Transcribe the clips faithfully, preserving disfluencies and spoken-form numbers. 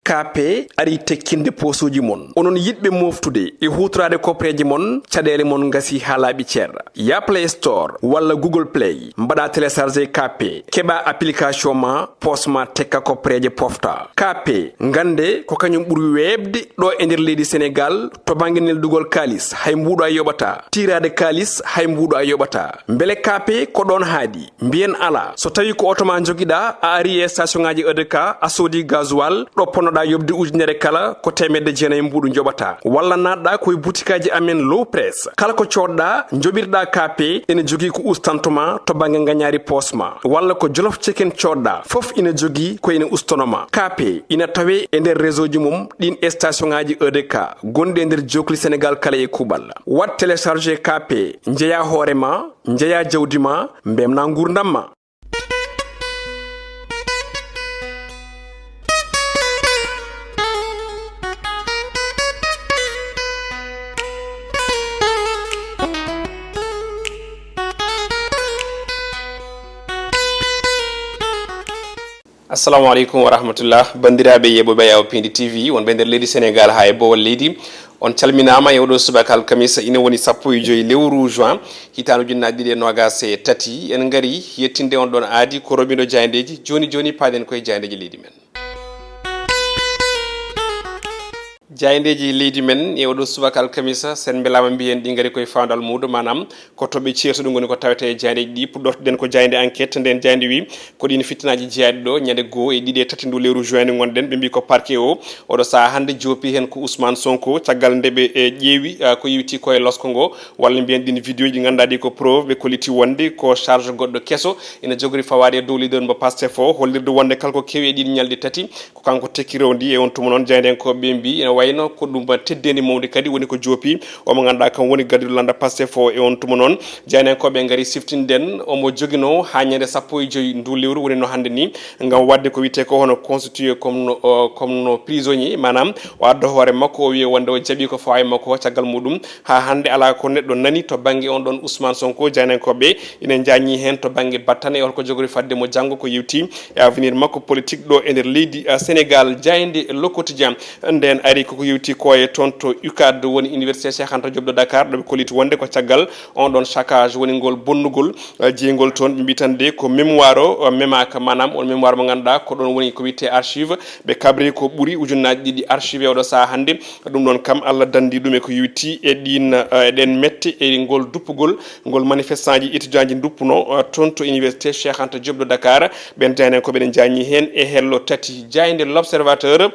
K P ari tekkinde poosuuji mon. Onon yiɗɓe mooftude e huutoraade koppareeje mon, caɗeele mon ngasii haa laaɓi cer. Yah Play Store walla Google Play, mbaɗaa télécharger K P, keɓaa application ma, poos ma tekka koppareeje pofta. K P, ngannde ko kañum ɓuri weeɓde ɗo e nder leydi Senegaal to bannge neldugol kaalis, hay mbuuɗo a yoɓataa. Tiiraade kaalis, hay mbuuɗo a yoɓataa. Mbele K P ko ɗoon haaɗi? Mbiyen alaa. So tawii ko oto ma njogiɗaa, a arii e station ŋaaji E D K, a soodii gasoil, ɗo ponnoɗaa yoɓde ujunere kala, ko teemedde jeenayi mbuuɗu njoɓataa. Walla naatɗaa ko e butikaaji amen Low Press. Kala ko coodɗaa, njoɓirɗaa K P, ene jogii ko ustanto ma to bannge ngañaari poos ma. Walla ko Jolof Chicken coodɗaa, fof ina jogii ko ina ustono ma. K P ina tawee e nder réseau ji mum ɗiin e station ŋaaji E D K gonɗi e nder jookli Senegaal kala e kuuɓal. Waɗ télécharger K P, njeyaa hoore ma, njeyaa jawdi ma, mbeltinaa nguurndam ma. Assalamu aleykum wa rahmatullah. Banndiraaɓe yeeɓooɓe Yawo Pindi T V, wonɓe nder leydi Senegaal haa e boowal leydi, on calminaama e oɗo subaka alkamisa, ina woni sappo e joyi lewru juin, hitaande ujunnaji ɗiɗi e noogas e tati. En ngari yettinde on ɗoon aadi ko roɓindo jaayndeeji. Jooni jooni, paaɗen koye jaayndeeji leydi men. Jaayndeeji leydi men e oɗo subaka alkamisa, sen mbelaama mbiyen ɗi ngari koye faandal muudo, maanaam ko toɓɓe ceertuɗe ngoni ko tawete e jaayndeeji ɗi. Puɗɗortoɗen ko jaaynde Enquête, nden jaaynde wi ko ɗiin fitnaaji jeyaaɗi ɗo ñande goo e ɗiɗi e tati ndu lewru juin ndu ngonɗen. Ɓe mbi ko parquet o, oɗo sahaa hannde joopi heen ko Ousmane Sonko, caggal nde ɓe, e, ƴeewi, a, ko yewti ko e losko ngo, walla mbiyen ɗiin vidéo ji ngannduɗaa ɗi ko preuve, ɓe kolliti wonde ko charge goɗɗo keso ina jogori fawaade e dow leader mo Pastef o, hollirde wonde kala ko kewi e ɗiin ñalɗi tati, ko kanko tekki rewndi. E on tuma noon, jaayndenkooɓe ɓe mbi ina wayno ko ɗum teddeendi mawndi kadi woni ko joopi o mo ngannduɗaa kam woni gardiiɗo lannda Pastef o. E on tuma noon, jaayndenkooɓe ngari siftinden omo joginoo haa ñande sappo e joyi ndu lewru, woni no hannde ni, ngam waɗde ko wiyetee ko hono constitué comme no, o, comme no prisonnier, maanaam o adda hoore makko, o wiya wonde o jaɓi ko fawa e makko. Caggal muɗum, haa hannde alaa ko neɗɗo nani to bannge on ɗoon Ousmane Sonko. Jaayndenkooɓe ina njaññi heen to bannge battane e holko jogori fadde mo janngo ko yewti e avenir makko politique ɗo e nder leydi, a, Senegaal. Jaaynde Le Quotidien nden ari koko yewti ko e toon to UCAD, woni Université Cheikh Anta Diop de Dakar, ɗo ɓe kolliti wonde ko caggal on ɗoon saccage woni ngol bonnugol, a, jeyngol toon. Ɓe mbi tan de ko mémoire o, a, memaaka, maanaam on mémoire mo ngannduɗaa ko ɗoon woni ko wiyetee archive. Ɓe kabri ko ɓuri ujunnaaji ɗiɗi archive e oɗo sahaa hannde. Ɗum ɗoon kam, Allah danndi ɗum e ko yewti e ɗiin, eh, e ɗeen mette e ngol duppugol ngol manifestant ji étudiant ji nduppuno, eh, toon to Université Cheikh Anta Diop de Dakar. Ɓeen jaayndenkooɓe ɓe ene njaññi heen e hello tati. Jaaynde L'Observateur,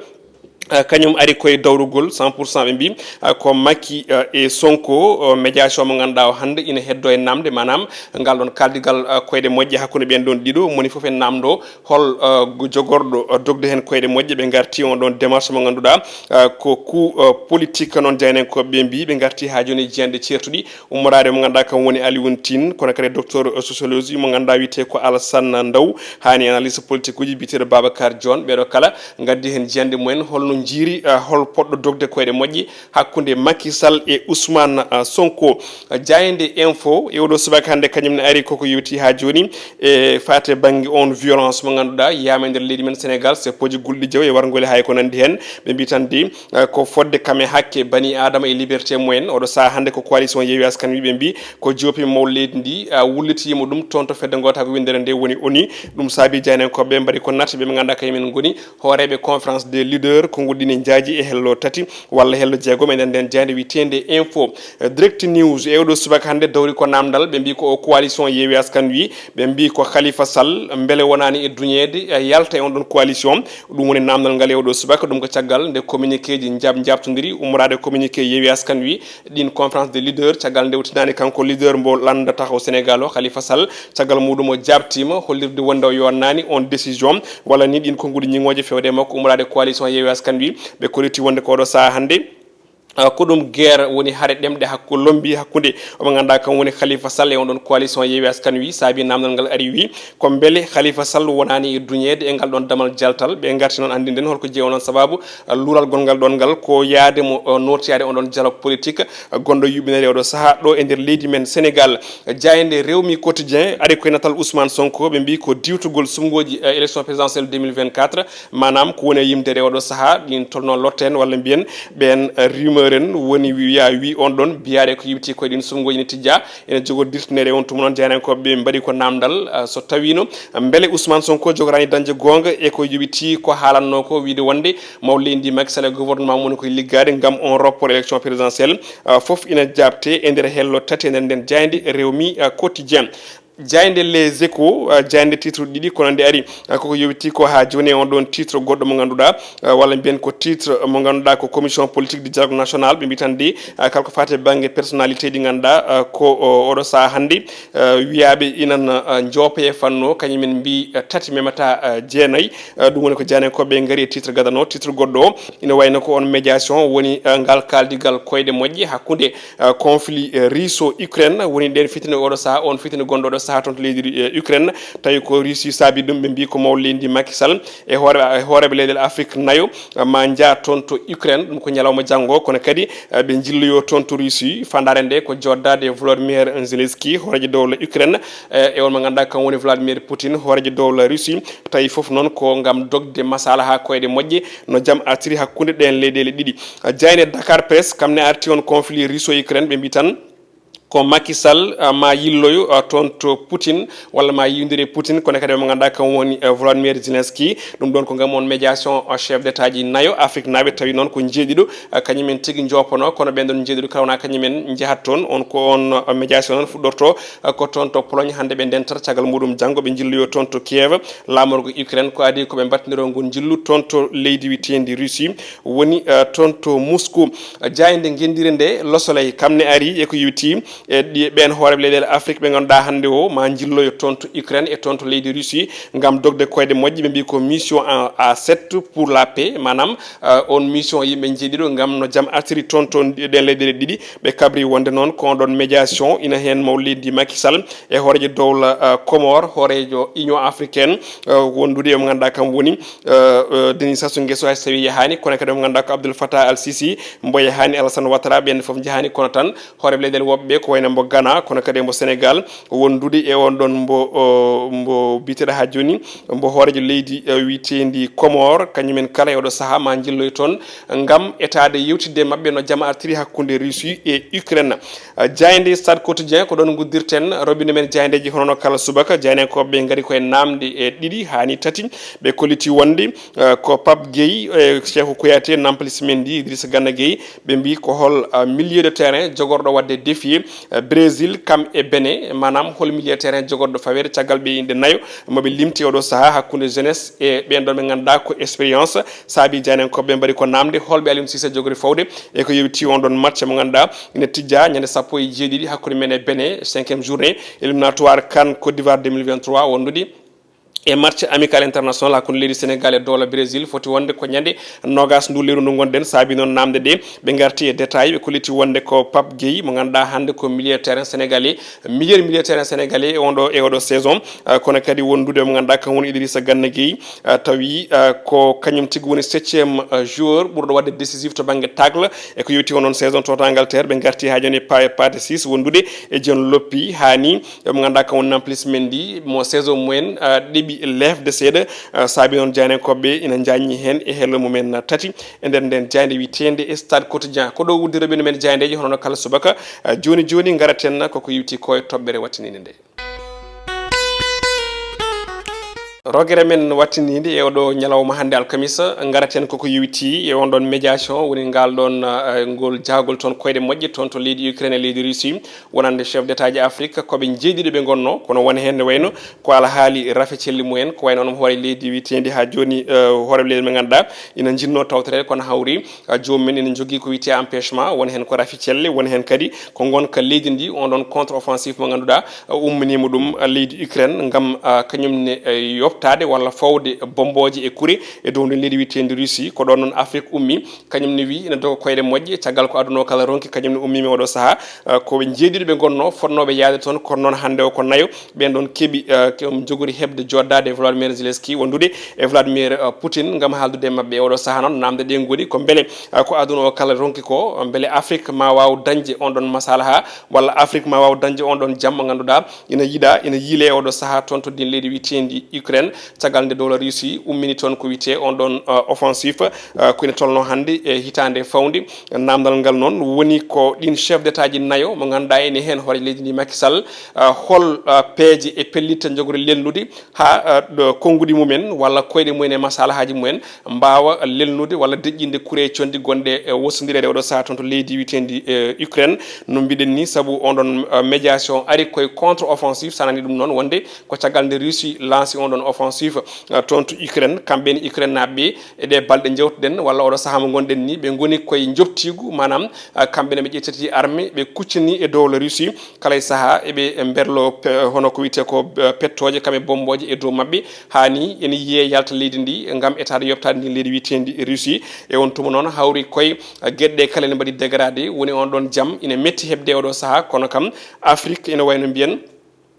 eh, kañum ari koye dawrugol cent pour cent, ɓe mbi, eh, ko Macky, eh, e Sonko, eh, médiation mo ngannduɗaa o hannde ina heddo e namde, maanaam ngal ɗoon kaaldigal, eh, koyɗe moƴƴe hakkunde ɓeen ɗoon ɗiɗo, moni fof e namdo hol, uh, jogorɗo, uh, dogde heen koyɗe moƴƴe. Ɓe ngarti on ɗoon démarche mo ngannduɗaa, uh, ko coup, uh, politique. Noon jaayndenkooɓe ɓe mbi ɓe ngarti haa jooni e jiyanɗe ceertuɗi, ummoraade mo ngannduɗaa kam woni Alioune Tine, kono kadi docteur, uh, sociologie mo ngannduɗaa wiyetee ko Alassane Ndao, haa ni analyste politique uji biyeteeɗo Babacar Dione. Ɓeeɗo kala ngaddi heen jiyanɗe mumen, holno njiiri, uh, hol poɗɗo dogde koyɗe moƴƴe hakkunde Macky Sall e Ousmane, uh, Sonko. Jaaynde Info e oɗo subaka hannde kañum ne ari koko yewti haa jooni e faate bannge on violence mo ngannduɗaa yiyaama e nder leydi men Senegaal, seppoji gulɗi jeewo e warngoli haa e ko nanndi heen. Ɓe mbi tan de, eh, ko fodde kam e hakke bani Aadama e liberté mumen. Oɗo sahaa hannde ko coalition Yewwi Askan Wi, ɓe mbi ko joopi mawɗo leydi ndi, a, wullitiima ɗum toon to fedde ngootaagu winndere nde woni ONU. Ɗum saabi jaayndenkooɓe ɓe mbaɗi ko naati ɓe, ɓe ngannduɗaa kañum en ngoni hooreeɓe conférence des leaders, konguɗi ɗiɗi njaaji e hello tati walla hello jeegom e nder nden jaaynde wiyeteende Info. Eh, Direct News e oɗo subaka hannde dawri ko naamndal, ɓe mbi ko o coalition Yewwi Askan Wi, ɓe mbi ko Khalifa Sall mbele wonaani e duñeede, eh, yalta e on ɗon coalition. Ɗum woni naamndal ngal e oɗo subaka, ɗum ko caggal nde communiqué ji njaab-, njaabtondiri ummoraade communiqué Yewwi Askan Wi, ɗin conférence de leader, caggal nde o tinaani kanko leader mbo lannda taxaw Sénégal o, Khalifa Sall, caggal muɗum o jaabtiima hollirde wonde o yonnaani on décision, walla ni ɗin konnguɗi ñiŋooje fewde e makko ummoraade coalition Yewwi Askan Wi. Ɓe kolliti wonde ko oɗo sahaa hannde, Uh, ko ɗum guerre woni hare ɗemɗe hakku lombi hakkunde omo ngannduɗaa kam woni Khalifa Sall e on ɗon coalition Yewwi Askan Wi. Saabi namdal ngal ari wi ko mbele Khalifa Sall wonaani e duñeede e ngal ɗon damal jaltal. Ɓe ngarti noon anndinden holko jeyi on ɗon sababu, uh, luural gonngal ɗon ngal ko yahde mo, uh, nootiyaade on ɗon dialogue politique, uh, gonɗo yuɓɓineede e oɗo sahaa ɗo e nder leydi men Sénégal. Jaaynde Rewmi Quotidien ari koye natal Ousmane Sonko, ɓe mbi ko diwtugol suɓngooji, uh, élection présidentielle deux mille vingt-quatre. Maanaam ko woni e yimde e oɗo sahaa, ɗin tolno lotten walla mbiyen ɓen, eh, rumeur en woni wiya wi on ɗon biyaare ko yimti koye ɗin suɓngooji ne tijja. Ene jogori dirtinere on tuma noon jaaynankoɓe ɓe mbaɗi ko namdal, eh, so tawino mbele Ousmane Sonko jogoraani dañde goonga e ko yowiti ko haalanno ko wiide wonde mawɗo leydi ndi Macky Sall e gouvernement mum koye liggaade ngam on report élection présidentielle, eh, fof ina jaabte e nder hello tati e nder nden jaaynde Rewmi, eh, Quotidien. Jaaynde Les Échos, uh, jaaynde titre ɗiɗi, kono nde ari, uh, koko yowiti ko haa jooni e on ɗon titre goɗɗo mo ngannduɗaa, uh, walla mbiyen ko titre mo ngannduɗaa ko Commission politique du dialogue national, ɓe mbitan de, uh, kala ko faati e bannge personnalité ɗi ngannduɗaa, uh, ko, uh, oɗo sahaa hannde, uh, wiyaaɓe inan, uh, njoope e fanno, kañumen mbi, uh, tati memata, uh, jeenayi. Uh, ɗum woni ko jaaynankoɓe ngari e titre gadano, titre goɗɗo o, ina wayno ko on médiation woni, uh, ngal kaaldigal koyɗe moƴƴe hakkunde uh, conflit, uh, russo-ukraine woni ɗen fitini oɗo saha, on fitini gonɗo oɗo saha toon to leydi, uh, Ukraine. Tawi ko Russie saabi ɗum, ɓe mbi ko mawɗo leydi Macky Sall e hoore, e hooreɓe leyɗele Afrique nayo, uh, ma nja toon to Ukraine. Ɗum ko ñalawma janngo, kono kadi, uh, ɓe njilloyo toon to Russie. Fandare nde ko joddade e Volodymyr Zelensky, hoorejo dowla Ukraine, uh, e on mo ngannduɗaa kam woni Vladimir Poutine, hoorejo dowla Russie. Tawi fof noon ko ngam dogde masala haa koyɗe moƴƴe no jam artiri hakkunde ɗen leyɗele ɗiɗi. Jaaynde Dakar Presse, kam ne arti on conflit russo-ukraine, ɓe mbi tan ko Macky Sall, ah, ma yilloyo, ah, toon to Poutine, walla ma yiwdire Poutine, kono kadi mo ngannduɗaa kam woni, eh, Volodymyr Zelensky. Ɗum ɗon ko ngam on médiation, ah, chef d'état ji nayo Afrique naaɓe, tawi noon ko jeeɗiɗo, ah, kañumen tigi njoopono, kono ɓen ɗon jeeɗiɗo kala wona kañumen njahat toon. On ko on, ah, médiation noon fuɗɗorto, ah, ko toon to Pologne hannde ɓe ndentat, caggal muɗum janngo ɓe njilloyo toon to Kiev. Laamorgo Ukraine ko adii ko ɓe mbattiniroo ngun njillu toon to leydi wiyeteendi Russie, woni, eh, toon to Moscou. Jaaynde ngenndire nde, Le Soleil, kam ne ari e ko yowiti e ɗi, ɓeen hooreeɓe leyɗeele Afrique ɓe ngannduɗaa hannde o ma njilloyo toon to Ukraine e toon to leydi Russie ngam dogde koyɗe moƴƴe. Ɓe mbii ko mission en, à sept pour la paix, maanaam, eh, on mission yimɓe njeeɗiɗo ngam no jam artiri toon to ɗen leyɗeele ɗiɗi. Ɓe kabri wonde noon ko on ɗon médiation ina heen mawɗo leydi Macky Sall e hooreejo dowla, eh, Comore, hooreejo Union africaine, eh, wondude e mo ngannduɗaa kam woni, eh, eh, Denis Sassou Nguesso, hay so tawii yahaani, kono kadi mo ngannduɗaa ko Abdoul Fattah Al Sisi, mbo yahaani Alassane Ouattara, ɓeen fof njahaani, kono tan hooreeɓe leyɗeele woɓɓe ɓe ko wayno mbo Ghana, kono kadi mbo Sénégal, wondude e on ɗon mbo, o, mbo biyeteeɗo haa jooni, mbo hooreejo leydi, eh, wiyeteendi Comore, kañumen kala e oɗo sahaa ma njilloy toon ngam etaade yewtidde e maɓɓe no jam artiri hakkunde Russie e Ukraine. Eh, jaaynde Stade Quotidien, ko ɗoon nguddirten robinet men jaayndeeji hono no kala subaka. Jaayndenkooɓe ɓe ngari ko e naamnde e ɗiɗi haa ni tati. Ɓe kolliti wonde, eh, ko Pape Gueye, eh, Cheikhou Kouyaté, Nampalys Mendy, Idrissa Gana Gueye, ɓe mbii ko hol, ah, milieu de terrain jogorɗo waɗde défier, ah, Brésil kam e Bénin, maanaam hol milieu de terrain jogorɗo faweede caggal ɓe inɗe nayo mo ɓe limti oɗo sahaa hakkunde jeunesse e ɓeen ɗon ɓe ngannduɗaa ko expérience. Saabi jaayndenkooɓe ɓe mbaɗi ko naamnde holɓe Aliou Cissé jogori fawde e ko yowiti on ɗon match mo ngannduɗaa ina tijja ñande sappo e jeeɗiɗi hakkunde men e Bénin, cinquième journée éliminatoire CAN Côte d'Ivoire deux mille vingt-trois wondude e match amical international hakkunde leydi Sénégal e dowla Brésil, foti wonde ko ñande noogas ndu lewru ndu ngonɗen. Saabi noon naamnde ɗe, ɓe ngarti e détail, ɓe kolliti wonde ko Pape Gueye, mo ngannduɗaa hannde ko milieu terrain sénégalais, meilleur milieu terrain sénégalais e on ɗo, e oɗo saison. Ah, kono kadi wondude mo ngannduɗaa kam woni Idrissa Gana Gueye, ah, tawi, ah, ko kañum tigi woni septième, ah, joueur ɓurɗo waɗde décisif to bannge tacle. E ko yowti on ɗon saison tota Angleterre, ɓe ngarti haa jooni e Pa-, Pathé Ciss wondude e Dion Lopy, haa ni mo ngannduɗaa kam woni Nampalys Mendy, mo saison mumen, ah, ɗeɓi leefde seeɗa, ah, saabi noon jaayndenkooɓe ɓe ina njaññi heen e hello mumen tati e nder nden jaaynde wiyeteende Stade Quotidien. Ko ɗo uddi robinet men jaayndeeji hono no kala subaka, ah, jooni jooni ngaraten koko yowiti ko e toɓɓere wattiniinde nde. Rogere men wattiniinde e oɗo ñalawma hannde alkamisa, ngaraten koko yowiti e on ɗon médiation, woni ngal ɗon, eh, ngol jahagol toon koyɗe moƴƴe toon to leydi Ukraine e leydi Russie. Wonande chef d'état ji Afrique, ko ɓe jeeɗiɗo ɓe ngonno, kono won heen ne wayno ko alhaali rafe celli mumen, ko wayno onon hoore leydi wiyeteendi haa jooni, eh, hoore leydi ɓe ngannduɗaa ina njinnoo tawtoreede, kono hawri, eh, joomum en ina njogii ko wiyetee empêchement, won heen ko rafi celle, won heen kadi ko ngonka leydi ndi, on ɗon contre offensive mo ngannduɗaa, eh, ummaniima ɗum, eh, leydi Ukraine ngam, eh, kañum ne, eh, yof taade walla fawde bombooje e kure e dow nden leydi wiyeteendi Russie. Ko ɗoon noon Afrique ummi, kañum ne wiyi ina doga koyɗe moƴƴe, caggal ko aduna o kala ronki, kañum ne ummiima oɗo sahaa. Eh, ko ɓe jeeɗiɗo ɓe ngonnoo, fotnooɓe yahde toon, kono noon hannde o ko nayo. Ɓeen ɗoon keɓi, eh, ke-, um, njogori heɓde jooɗdaade e Volodymyr Zelensky, wondude e Vladimir, eh, Putin, ngam haaldude e maɓɓe oɗo sahaa noon. Naamnde ɗe ngoni ko mbele, eh, ko aduna o kala ronki ko, mbele Afrique ma waaw dañde on ɗoon masalaha, walla Afrique ma waaw dañde on ɗoon jam mo ngannduɗaa ina yiɗa, ina yiile oɗo sahaa toon to din leydi wiyeteendi Ukraine, caggal nde dowla Russie ummini toon ko wiyetee on ɗoon, uh, offensive, uh, ko ina tolno hannde e hitaande fawndi. Naamndal ngal noon woni ko ɗin chef d'état ji nayo mo ngannduɗaa ene heen hoore leydi ndi Macky Sall, uh, hol, uh, peeje e pellitte njogori lelnude haa, uh, ɗo konnguɗi mumen walla koyɗe mumen e masalahaaji mumen mbaawa lelnude walla deƴƴinde kure e conndi gonɗe e wosondireede oɗo sahaa toon to leydi wiyeteendi, eh, Ukraine. No mbiɗen ni, sabu on ɗon, eh, médiation ari koye contre offensive, sanani ɗum noon wonde ko caggal nde Russie lanci on ɗon offensive, eh, toon to Ukraine. Kamɓe ne Ukraine naaɓe ɓe, e ɗe balɗe jewtuɗen walla oɗo sahaa mo ngonɗen ni, ɓe ngoni koye njoptiigu, maanaam, eh, kamɓe ne ɓe ƴettiti arme, ɓe kuccini e dow la Russie. Kala e sahaa eɓe mberlo pe-, hono ko wiyetee ko, eh, pettooje kam e bommbooje e dow maɓɓe, haa ni ene yiyee yalta leydi ndi ngam etaade yoɓtaade ndin leydi wiyeteendi Russie. E on tuma noon hawri koye, eh, geɗe ɗe kala ene mbaɗi dégradé, woni on ɗon jam ina metti heɓde e oɗo sahaa, kono kam Afrique ene wayno mbiyen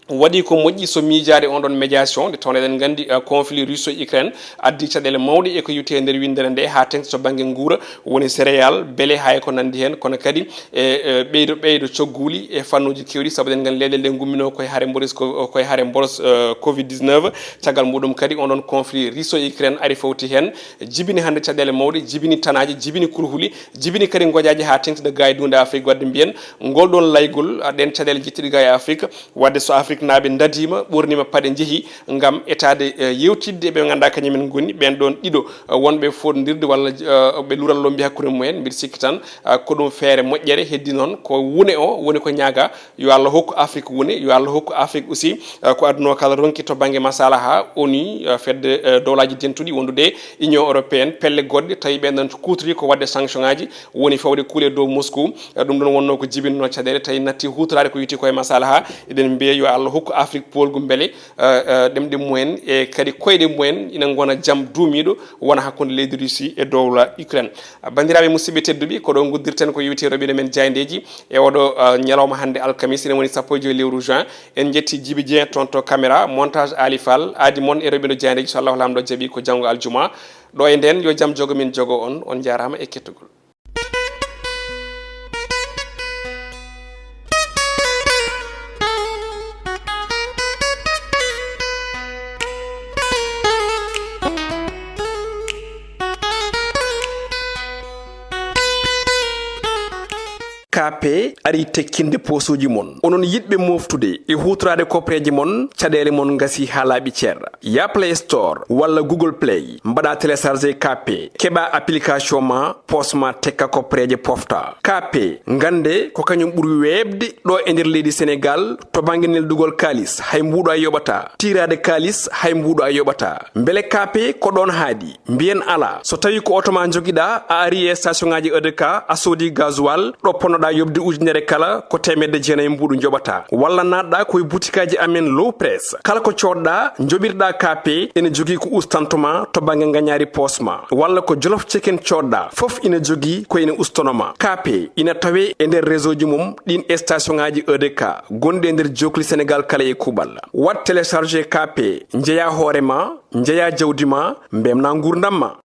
waɗi ko moƴƴi so miijaade on ɗon médiation, nde tawno eɗen nganndi, eh, conflit russo-ukraine addi caɗeele mawɗe e ko yowti e nder winndere nde, haa teŋti to bannge nguura, woni céréales, beele haa e ko nanndi heen, kono kadi e, e ɓeydo, ɓeydo cogguuli e fannuuji keewɗi, sabu eɗen nganndi leyɗeele ɗe ngumminoo koye hare mboris ko, koye hare mboros, eh, covid dix-neuf. Caggal muɗum kadi on ɗon conflit russo-ukraine ari fawti heen, jibini hannde caɗeele mawɗe, jibini tanaaji, jibini kurhuli, jibini kadi ngojaaji haa teŋti ɗo gaa e duunde Afrique. Waɗde mbiyen ngol ɗon laygol, ah, ɗen caɗeele jettuɗe gaa e Afrique, waɗde so Afrique naaɓe ndadiima, ɓorniima paɗe, njehi ngam etaade, eh, yewtidde ɓe ngannduɗaa kañum en ngoni ɓeen ɗoon ɗiɗo, eh, wonɓe fotndirde walla, eh, ɓe lural lombi hakkunde mumen, mbiɗa sikki tan, eh, ko ɗum feere moƴƴere. Heddi noon ko wune o woni ko ñaaga, yo Allah hokku Afrique wune, yo Allah hokku Afrique aussi, eh, ko aduna o kala ronki to bannge masalaha, ONU, eh, fedde, eh, dowlaaji dentuɗi wondude Union européenne, pelle goɗɗe tawi ɓeen ɗoon kuutori ko waɗde sanction ŋaaji, woni fawde kuule dow Moscou. Eh, ɗum ɗoon wonnoo ko jibinno caɗeele, tawi natti huutoraade ko yowti koye masalaha. Eɗen mbiya yo Allah hokku Afrique poolgu mbele, eh, eh, ɗemɗe mumen e kadi koyɗe mumen ina ngona jam duumiiɗo wona hakkunde leydi Russie e dowla Ukraine. Ah, banndiraaɓe musidɓe tedduɓe, ko ɗo nguddirten ko yowti e roɓiiɗo men jaayndeeji e oɗo, ah, ñalawma hannde alkamis, ina woni sappo e joy lewru juin. En njetti Djiby Dieng toon to caméra, montage Ali Fall, aadi mon e roɓiiɗo jaayndeeji, so Allahu Laamɗo jaɓi ko janngo aljuma. Ɗo e ndeen, yo jam jogo min jogo on, on njaaraama e kettugol. K P ari tekkinde poosuuji mon. Onon yiɗɓe moftude e huutoraade kopreeje mon, caɗeele mon ngasi haa laaɓi cer. Ya Play Store walla Google Play, mbaɗa télécharger K P, keɓa application ma, poos ma tekka kopreeje pofta. K P, ngannde ko kañum ɓuri weeɓde ɗo e nder leydi Senegaal to bannge neldugol kaalis, hay mbuuɗo a yoɓata. Tiiraade kaalis, hay mbuuɗo a yoɓata. Mbele K P ko ɗoon haaɗi? Mbiyen alaa. So tawii ko oto ma njogiɗaa, a ari e station ŋaaji E D K, a soodi gasoil, ɗo ponnoɗaa yoɓde ujunere kala, ko teemedde jeenayi mbuuɗu njoɓataa. Walla naatɗaa ko e butikaaji amen Low Press. Kala ko coodɗaa, njoɓirɗaa K P, ene jogii ko ustanto ma to bannge ngañaari poos ma. Walla ko Jolof Chicken coodɗaa, fof ina jogii ko ene ustono ma. K P ina tawee e nder réseau ji mum ɗin e station ŋaaji E D K gonɗi e nder jookli Senegaal kala e kuuɓal. Waɗ télécharger K P, njeyaa hoore ma, njeyaa jawdi ma, mbemnaa nguurndam ma.